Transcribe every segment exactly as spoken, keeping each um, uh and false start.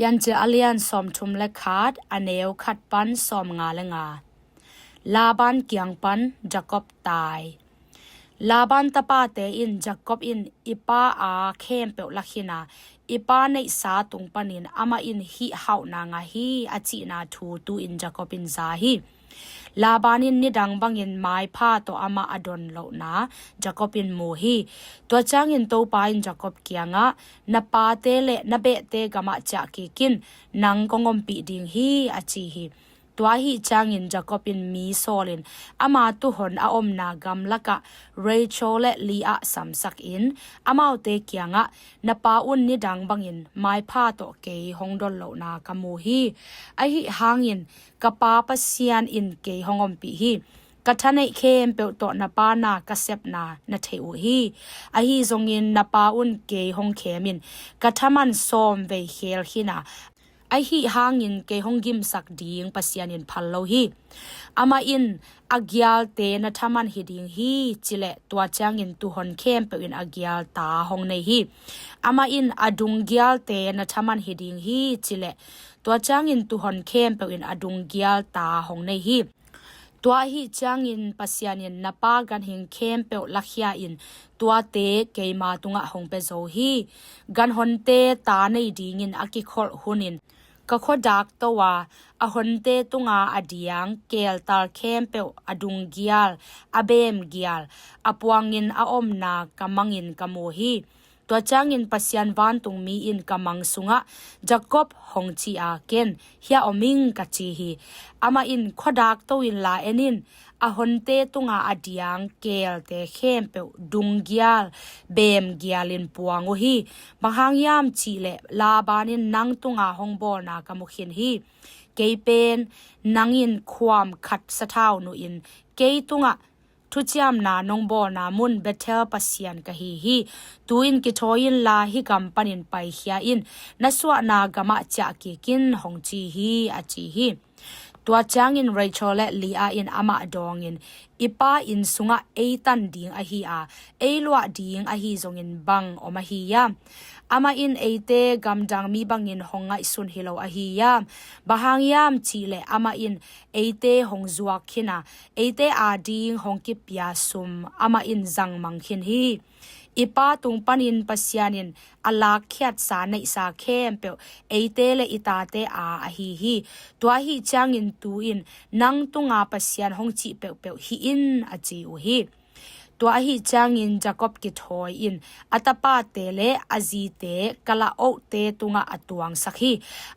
Piancil a lian sawmthum le khat, a neu khat pan sawmnga le nga. Laban kiang pan Jakob tai. Laban tapate in Jakob in i pa a khempeuh la khin a, i pa neihsa tung panin amah in hih hauhna ngah hi a cihna thu tu-in Jakob in za hi. Laban in nidang bangin maipha tawh amah a don lohna Jakob in mu hi. Tua ciangin Topa in Jakob kiangah, "Na pate le na behte gamah ciah kik in, nang kong ompih ding hi," a ci hi. Tua ahi ciangin Jakob in mi sawlin ama tuhon a omna gamlakah Rachel le Leah samsak in, amaute kiangah, "Na pa un nidang bangin maipha tawh kei hong don lohna ka mu hi. Ahi hangin ka pa Pasian in kei hong ompih hi. Ka thaneih khempeuh tawh na pa na ka sepna na thei uh hi. Ahi zongin na pa un kei hong khemin ka thaman sawm vei khel khin a, ahi hangin kei hong gimsak ding Pasian in phal lo hi. Amah in a gialte na thaman hi ding hi," cileh tua ciangin tuhon khempeuh in a gial ta hong nei hi. Amah in a dung gialte na thaman hi ding hi, cileh tua ciangin tuhon khempeuh in a dung gial ta hong nei hi. Tua ahi ciangin Pasian in na pa ganhing khempeuh lakhia in tuate keima tungah hong pia zo hi. Ganhonte ta nei dingin a kikholh hunin ka khuadak to a, a honte tunga a diang keeltal khempeuh a dung gial, a beem gial, a puangin a omna ka mangin ka mu hi. Tua ciangin Pasian vantungmi in ka mang sungah, "Jakob," hong ci a, ken, "Hia om ing," ka ci hi. Amah in, "Khuadak to inla en in, a honte tunga a diang keelte khempeuh dung gial, beem gialin puang uh hi. Bang hang hiam cihleh Laban in nang tunga hong bawlna ka mu khin hi. Kei pen nang in khuam khat sathau nuhin kei tungah thuciamna nong bawlna mun Bethel Pasian ka hi hi. Tu-in kithawi inla hih gam panin paikhia in, na suahna gamah ciah kik in," hong ci hi, a ci hi. Tua ciangin Rachel le Leah in amah dawngin, "I pa inn sungah ei tan ding ahi a, ei luah ding ahi zongin bang om ahi hiam? Amah in eite gamdang mi bangin hong ngaihsun hi lo ahi hiam? Bang hang hiam cihleh amah in eite hong zuak khin a, eite ading hong kipia sum amah in zangmang khin hi. I pa tung panin Pasian in a lakkhiatsa neihsa khempeuh eite le i tate a ahi hi. Tua ahi ciangin tu-in nang tunga Pasian hong cih peuhpeuh hih in," a ci uh hi. Tua ahi ciangin Jakob kithawi in a tapate le a zite kalaohte tungah a tuangsak hi.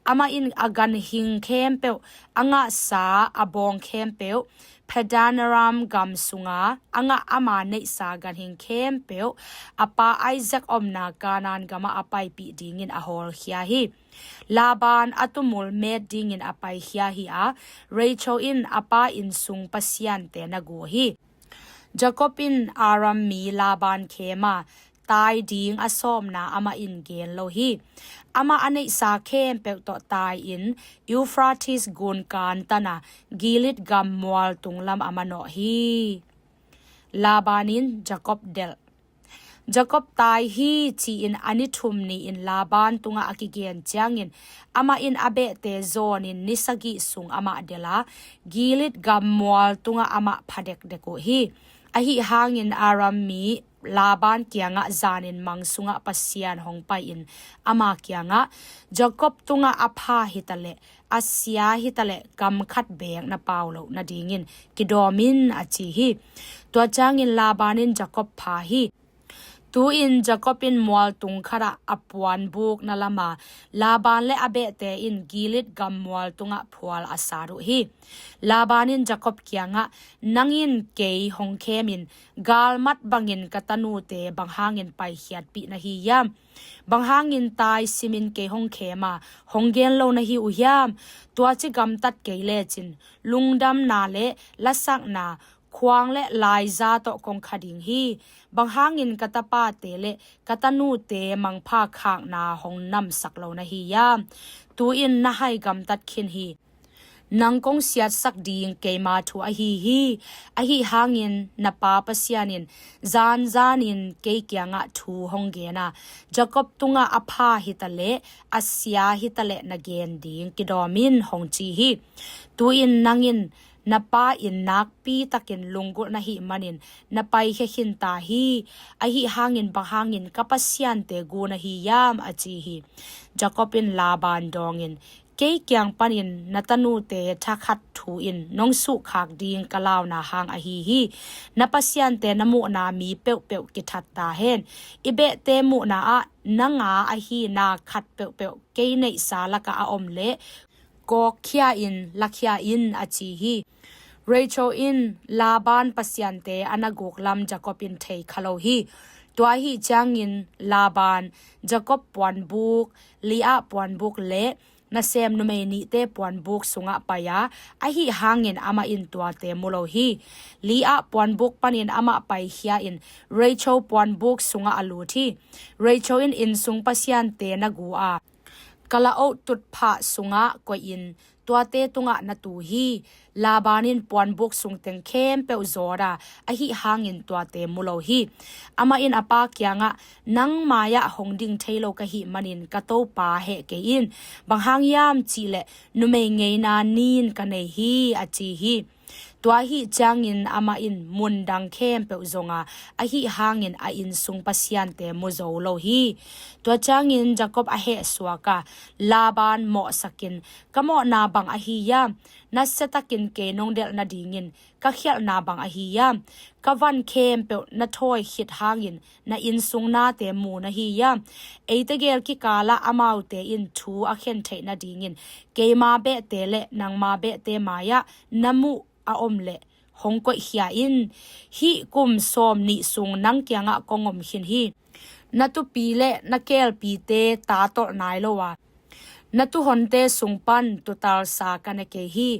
Amah in a ganhing khempeuh, a ngahsa a bawng khempeuh, Paddan-aram gam sunga a ngah ama neihsa ganhing khempeuh, a pa Isaac omna Kanaan gamah a paipih dingin a hawlkhia hi. Laban a tumul met dingin a paikhia hi a, Rachel in a pa inn sung pasiante na gu hi. Jakob in Aram mi Laban khem a, tai ding a sawmna amah in gen lo hi. Amah a neihsa khempeuh tawh tai-in Euphrates gun kantan a, Gilead gam mualtung lam a manawh hi. Laban in Jakob delh. Jakob tai hi ci-in a ni thum ni-in Laban tungah a kigen ciangin amah in a behte zawnin ni sagih sung amah delh a, Gilead gam mual tungah amah pha dekdek uh hi. Ahi hangin Aram mi Laban kiangah zanin mang sungah Pasian hong pai-in ama kiangah, "Jakob tungah a pha hitaleh a sia hitaleh gam khat beek na pau loh nadingin kidawm in," a ci hi. Tua ciangin Laban in Jakob pha hi. Tu-in Jakob in mualtung khatah a puanbukna lam a, Laban le a behte in Gilead gam mualtungah phual a sat uh hi. Laban in Jakob kiangah, "Nang in kei hong khemin galmat bangin ka tanute bang hangin paikhiatpih na hi hiam? Bang hangin tai simin kei hong khem a, hong gen lo na hi uh hiam? Tua ci gamtat kei lecin lungdamna le lasakna, khuang le laiza tawh kong kha ding hi. Bang hangin ka tapate le ka tanute mangpha khakna hong namsak lo na hi hiam? Tu-in na hai gamtat khin hi. nang kong siatsak ding keima thu ahi hi. Ahi hangin na pa Pasian in zanzanin kei kiangah thu hong gen a, Jacob tungah a pha hitaleh a sia hitaleh na gen ding kidawm in, hong ci hi. Tu-in nang in na pa in nakpi takin lunggulh na hih manin na paikhia khin ta hi. Ahi hangin bang hangin ka pasiante gu na hi hiam? a ci hi. Jacob in Laban dawngin, kei kiang panin na tanute thakhat thu in nong suhkhak ding ka launa hang ahi hi. Na pasiante na muhna mi peuhpeuh kithat ta hen. I behte muhna ah na nga ahi na khat peuhpeuh kei neihsa lakah a om leh kawkkhia in lakhia in, a ci hi. Rachel in Laban pasiante a na guk lam Jacob in thei kha lo hi. Tua ahi ciangin Laban Jacob puanbuk, Leah puanbuk le nasem numei nihte puanbuk sungah pai a, ahi hangin amah in tuate mu lo hi. Leah puanbuk panin amah paikhia in Rachel puanbuk sungah a lut hi. Rachel in innsung pasiante na gu a, kalaoh tutphah sungah koihin tuate tungah na tu hi. Laban in puanbuk sungteng khempeuh zawt a, ahi hangin tuate mu lo hi. Amah in a pa kiangah, nang mai-ah hong ding thei lo ka hih manin ka topa heh kei in. Bang hang hiam cihleh numei ngeina nin ka nei hi, a ci hi. Tua ahi ciangin amah in mun dang khempeuh zong a, ahi hangin a innsung pasiante mu zo lo hi. Tua ciangin Jacob a hehsuak a, Laban mawhsakin, ka mawhna bang ahi hiam? Nasiatakin kei nong delh nadingin ka khialhna bang ahi hiam? Ka van khempeuh na thawi khit hangin na innsung nate mu na hi hiam? Eite gel kikalah amaute in thu a khen theih nadingin keima behte le nangma behte mai-ah na muh a om leh hong koihkhia in. Hih kum sawm nih sung nang kiangah kong om khin hi. Na tupi le na kelpite tatolh nai lo a, na tuhonte sung pan tutalsa ka ne kei hi.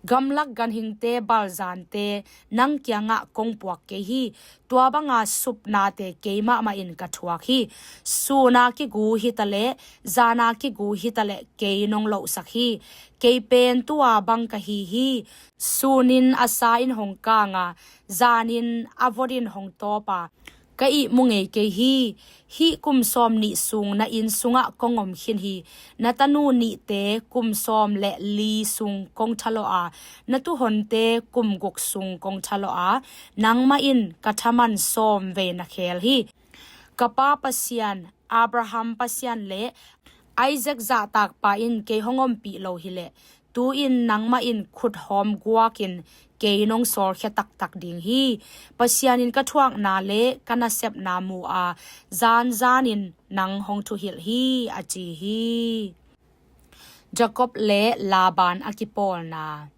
Gamlak ganhingte balzante nang kiangah kong puak kei hi. Tua banga supnate kei mahmah in ka thuak hi. Suna kigu hitaleh, zana kigu hitaleh kei nong lohsak hi. Kei pen tua bang ka hi hi. Sunin a sa in hong kang a, zanin a vot in hong tawp a, ka ihmu ngei kei hi. Hih kum sawm nih sung na inn sungah kong om khin hi. Na tanu nihte kum sawm le li sung kong thalawh a, na tuhonte kum guk sung kong thalawh a, nangmah in ka thaman sawm vei na khel hi. Ka pa Pasian, Abraham Pasian le Isaac zahtakpa in kei hong ompih lo hileh, tu-in nangmah in khut hawm guakin kei nong sawlkhia taktak ding hi. Pasian in ka thuakna le ka nasepna mu a, zanzanin nang hong thuhilh hi, a ci hi. Jacob le Laban a kipawlna.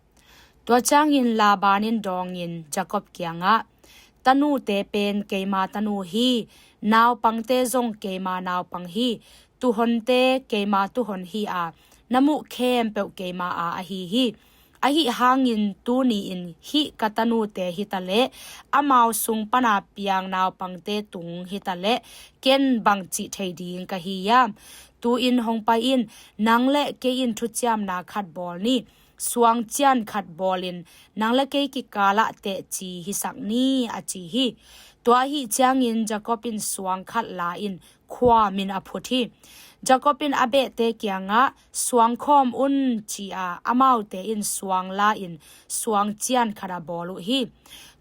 Tua ciangin Laban in dawngin Jacob kiangah, tanute pen keima tanu hi, naupangte zong keima naupang hi, tuhonte keima tuhon hi a, na muh khempeuh keima a ahi hi. Ahi hangin tuni-in hih ka tanute hitaleh, amau sung pana piang naupangte tung hitaleh, ken bangcih thei ding ka hi hiam? Tu-in hong pai in, nang le kei in thuciamna khat bawl ni. Suangcian khat bawlin nang le kei kikalah teci hisak ni, a ci hi. Tua ahi ciangin Jacob in suang khat la-in khuamin a phut hi. Jacob in a behte kiangah, suang khawm un, ci a, amaute in suang la-in suangcian khat a bawl uh hi.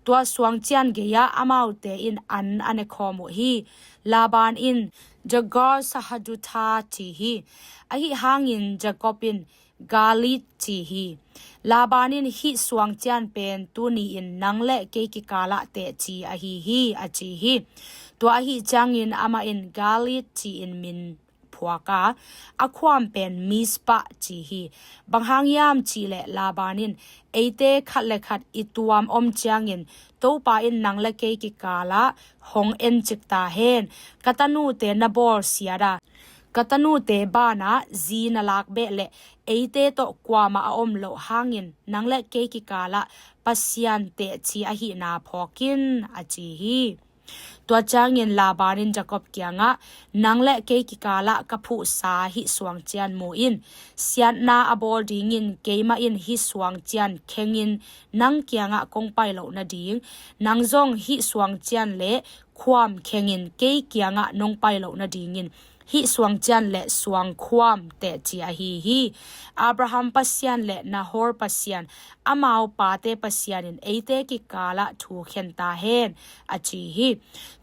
Tua suangcian gei-ah amaute in an a ne khawm uh hi. Laban in, Jagar Sahadutha, ci hi. Ahi hangin Jacob in Galeed ci hi. Laban in, hih suangcian pen tuni-in nang le kei kikalah teci ahi hi, a ci hi. Tua ahi ciangin amah in Galeed ci-in min phuak a, a khuam pen Mizpah ci hi. Bang hang hiam cihleh Laban in, eite khat le khat i tuam om ciangin Topa in nang le kei kikalah hong encik ta hen. Ka tanute na bawlsiat a, ka tanute banah zi na lak beh le eite tawh kuamah a om loh hangin nang le kei kikalah Pasian teci ahihna phawk in, a ci hi. Tua ciangin Laban in Jacob kiangah, "Nang le kei kikalah ka phuhsa hih suangcian mu in. Siatna a bawl dingin keimah in hih suangcian khengin nang kiangah kong pai loh nading, nang zong hih suangcian le khuam khengin kei kiangah nong pai loh nadingin hih suangcian le suangkhuam teci ahi hi. Abraham Pasian le Nahor Pasian, amau pate Pasian in eite kikalah thu khen ta hen," a ci hi.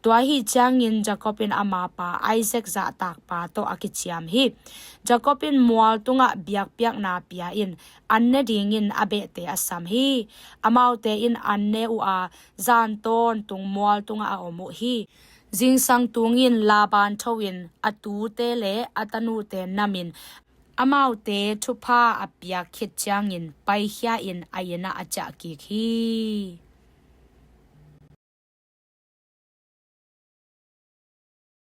Tua ahi ciangin Jacob in ama pa Isaac zahtakpa tawh a kiciam hi. Jacob in mual tungah biakpiakna pia in an ne dingin a behte a sam hi. Amaute in an ne uh a, zan tawntung mual tungah a om uh hi. Zingsang tungin Laban tho in a tute le a tanute nam in amaute thupha a piak khit ciangin paikhia in a inn ah a ciah kik hi.